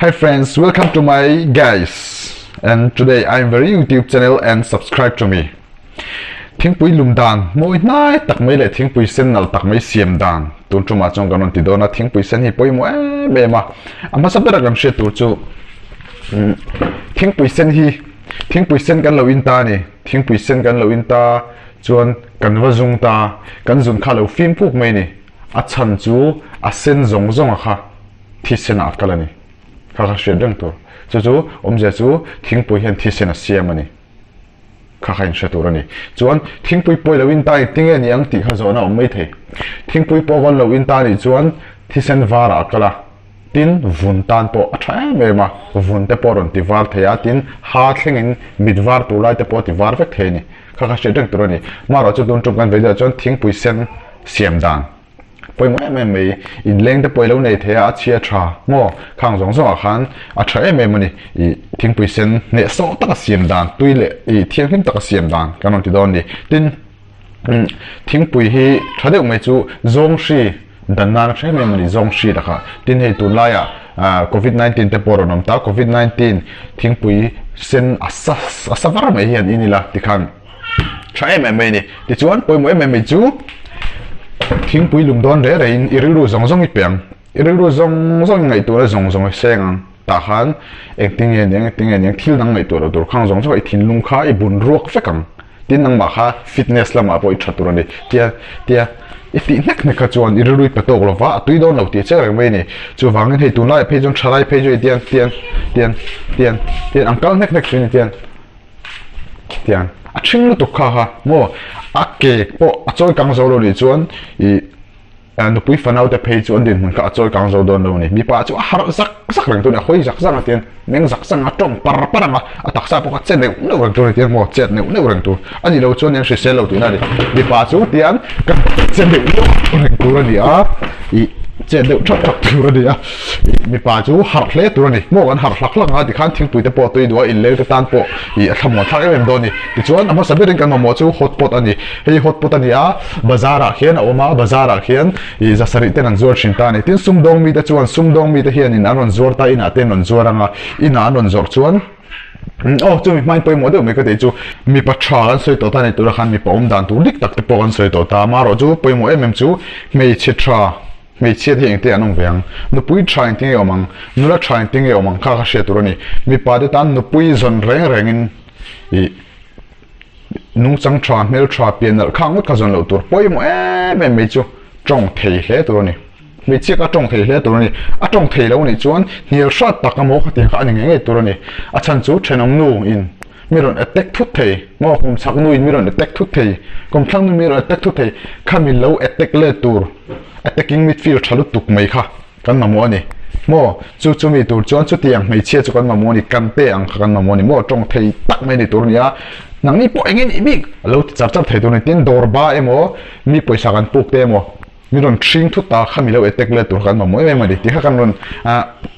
Hi friends, welcome to my guys and today I'm very YouTube channel and subscribe to me. Thingpui lum dan mawi hnai tak mai leh thingpui sen nal tak mai siam dan tun tumah chuan kan rawn ti dawn a thingpui sen hi pawimawh em em a a hmasa bera kan hriat tur chu thingpui sen hi thingpui sen kan lo in ta a ni thingpui sen kan lo in ta chuan kan va zung ta kan zun kha lo fim puk mai a ni a chhan chu a sen zawng zawng a kha. Thisen ah kal a ni. Kha kha hriat reng tur. Chu chu awmzia chu thingpui hian thisen a siam a ni. Kha kha inhre tur a ni. Chuan thingpui pawi lo in ta eng tinge ni ang tih kha zawhna a awm mai thei. Thingpui pawh vawn lo in ta nih chuan thisen var ah a kal a, tin vun tan pawh a tha em em a, vun te pawh a rawn ti var thei a, tin ha thlengin mit var tur lai te pawh a ti var vek thei a ni. Kha kha hriat reng tur a ni. Marawh chu tun tum kan vei deuh ah chuan thingpui sen siam dan. Pawimawh em em mai, inleng te pawh i lo nei thei a, a chhia tha maw? Khang zawng zawngah khan a tha em em a ni. Ih thingpui sen hneh sawh taka siam dan, tui leh ih thianghlim taka siam dan kan rawn ti dawn a ni. Tin, thingpui hi tha deuh mai chu zawng hri dan nan a tha em em a ni, zawng hri lakah. Tin hei tunlaiah covid 19 te pawh a rawn awm ta, covid 19 thingpui sen a sa a sa var mai hian in ila tikhan, Tha em em mai a ni. Tichuan pawimawh em em mai chu thingpui lum dawn reh reh in i rilru zawng zawng i pe ang. I rilru zawng zawng i ngaihtuahna zawng zawng i seng ang. Tah khan engtin nge niang engtin nge niang thil dang ngaihtuah loh tur khang zawng zawng i thinlung kha i bun ruak vek ang. Tin nangmah kha fitness lamah pawh i tha tur a ni. Tia tia i tih hnek hnek kha chuan i rilru i pe tawk lova a tui dawn lo tih chiang reng mai a ni. Chuvangin hei tunlaiah phei chuan thalai phei chu i tian tian tian tian tian ang kal hnek hnek thin i tian. Tiang a ṭhing lutuk kha kha maw a ke pawh a chawi kang zo lo nih chuan ih nupui fanau te phei chu an dinhmun kha a chawi kang zo dawn lo a ni. Mipa chu a harh zak zak reng tur a ni, a hawi zak zak a tiang meng zak zak a tawng par par ang a, a taksa pawh kha che neuh neuh reng tur a ni tiang maw chet neuh neuh reng tur a nih loh chuan an hrisel lo tihna a ni. Mipa chu tiang ka che neuh neuh reng tur a ni a ih chet deuh thap thap tur a ni a. Mipa chu harh hle tur a ni. Hmuak an harh hlak hlak ang a, tikhan thingpui te pawh a tui duh a, inleng te tan pawh ih a thlamuan thlak em em dawn a ni. Tichuan a hmasa berin kan mamawh chu hot pot a ni. Hei hot pot a ni a, bazar ah khian a awm a, bazar ah khian ih zasarih ten an zuar thin ta a ni. Tin sumdawng mite chuan sumdawng mite hianin an rawn zuar ta, inah te an rawn zuar ang a, inah an rawn zawrh chuan aw chumi hmain pawimawh deuh mai ka tih chu mipa tha kan sawi tawh ta a ni tura khan mipa awm dan tur dik tak te pawh kan sawi tawh ta. Amaherawh chu pawimawh em em chu hmeichhe tha. Hmeichhia te hi engte an awm ve ang? Nupui tha engte nge awm ang? Nula tha engte nge awm ang kha ka hriat tur a ni. Mipa te tan nupui zawn reng rengin ih nungchang tha, hmel tha, pian nalh kha ngawt kha zawn loh tur pawimawh em em mai chu tawng thei hle tur a ni. Hmeichhia kha tawng thei hle tur a ni. A tawng thei lo anih chuan hnial hrat tak emaw khatiang kha a ni ngei ngei tur a ni. A chhan chu thenawm nu in mi rawn attack thut thei, maw kum chhak nu in mi rawn attack thut thei, kum thlang nu mi rawn attack thut thei, khami lo attack let tur attacking midfield tha lutuk mai kha kan mamawh a ni maw, chu chumi tur chuan chutiang hmeichhia chu kan mamawh a ni, kan pe ang kha kan mamawh a ni maw, tawng thei tak mai ni tur a ni a, nangni pawh eng nge nih bik a lo ti char char thei tur a ni, tin dawr ba emaw mi pawisa kan puk te emaw. Mi rawn hring thut ta kha mi lo attack let tur kha an mamawh em em a ni tih kha kan rawn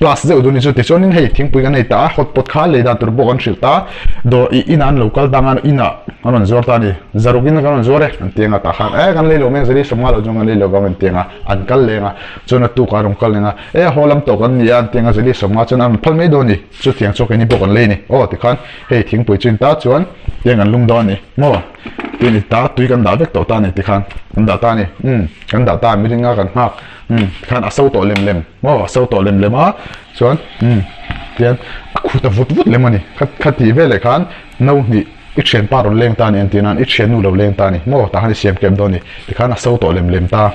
plus deuh dun ni chu tichuanin hei thingpui kan nei ta a hot pot kha lei dan tur pawh kan hrilh ta dawr ih inah an lo kal dang a inah an rawn zuar ta a ni zaruk in kan rawn zuar e an ti ang a tah khan e kan lei lo mai zali sawmnga lo chuan kan lei lo vang an ti ang a an kal leng a chuan a tuk ah an rawn kal leng a e haw lam tawh kan ni a an ti ang a zali sawmnga chuan an rawn phal mai dawn a ni chutiang chu keini pawh kan lei a ni aw tikhan hei thingpui chu in ta chuan tiang an lum dawn a ni maw. Tui ni ta, tui kan dah vek tawh ta a ni tikhan kan dah ta a ni, umm kan dah ta a miringa kan nghak umm tikhan a so tawh lem lem maw a so tawh lem lem a chuan umm tian a khu ta vut vut lem a ni kha kha tih veleh khan no hnih i thianpa rawn leng ta a ni an tih nan i thiannu lo leng ta a ni maw tah khan i siam kem dawn a ni tikhan a so tawh lem lem ta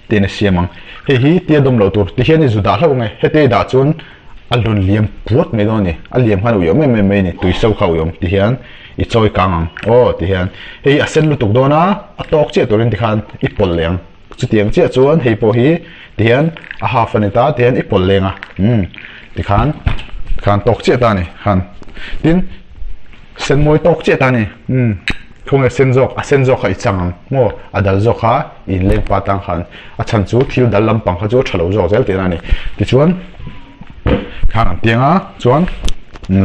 tiin a siam ang hei hi tia dawm loh tur tihian i zu dah hlauh ang e heti i dah chuan a rawn liam puat mai dawn a ni a liam khan a uiawm em em mai a ni tui so kha a uiawm tihian. I chawi kang ang aw ti hian hei a sen lutuk dawn a a tawk chiah turin tikhan i pawlh leh ang chutiang chiah chuan hei pawh hi tihian a half a ni ta tihian i pawlh leng a umm tikhan tikhan tawk chiah ta a ni khan tin sen mawi tawk chiah ta a ni umm khawnge sen zawk a sen zawk kha i chang ang maw a dal zawk kha i inleng pa tang khan a chhan chu thil dal lampang kha chu a tha lo zawk zel tihna a ni tichuan khan an tiang a chuan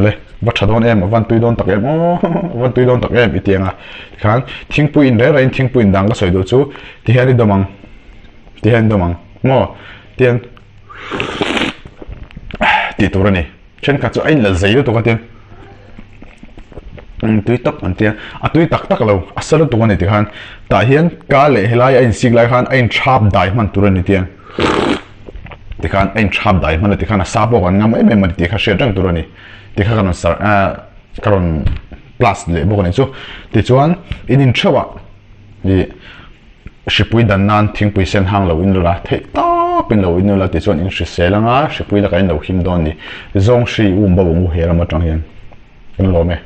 le. Va tha dawn em, a van tui dawn tak em aw, a van tui dawn tak em i ti ang a. Tikhan thingpui in reng rengin thingpui in dang ka sawi duh chu tihian i dawm ang, tihian i dawm ang maw? Tihian tih tur a ni. Thenkhat chu a inla zei lutuk a tia, tui tak an tia, a tui tak tak lo, a sa lutuk a ni tikhan tah hian ka leh helai a insik lai khan a inthap dai hman tur a ni tia, tikhan a inthap dai hman a tikhan a sa pawh kan ngam em em a ni tih kha hriat reng tur a ni tikha ka rawn sar ah ka rawn plus leh bawk a ni chu tichuan in intheuh ah ih. Hripui dan nan thingpui sen hang lo in la theih tawp in lo in la tichuan in hrisel anga hripui lakah in lo him dawn ni. Zawng hri um bo ang u he ram atang hian kan lawm e.